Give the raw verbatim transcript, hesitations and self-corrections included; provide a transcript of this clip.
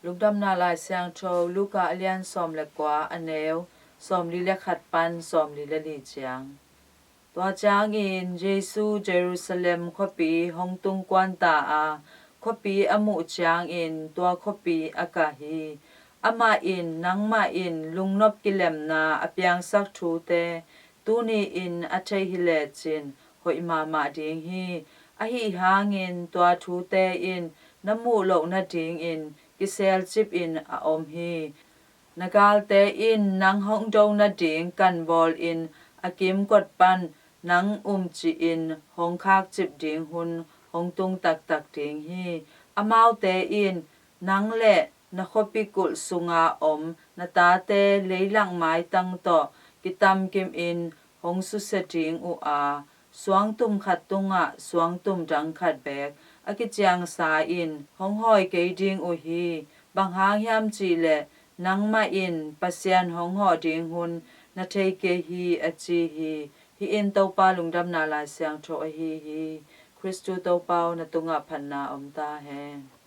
Lungdamna Lai Siangtho Luka a lian sawm le kua, a neu sawmli le khat pan sawmli le li ciang. Tua ciangin Jesu Jerusalem khuapi hong tung kuan ta a, khuapi a muh ciangin tua khuapi a kah hi. Amah in, "Nangmah in lungnop kilemna a piangsak thute tuni-in a thei hi lecin hoih mahmah ding hi. Ahi hangin tua thute in na muh loh nadingin kiselcip in a om hi. Na galte in nang hong do nading kan bawlin a kimkot pan nang umcih in hong khakcip ding hun hong tung taktak ding hi. Amaute in nang le na khuapi kulh sunga om na tate leilak maitang tawh kitamkim in hong susia ding uh a, suangtum khat tungah suangtum dang khat beek a kiciangsa in hong hawi kei ding uh hi. Bang hang hiam cih leh nangmah in Pasian hong hawh ding hun na thei kei hi," a ci hi. Hih in Topa Lungdamna Lai Siangtho ahi hi. Khristu Topa aw, na tungah phatna om ta hen.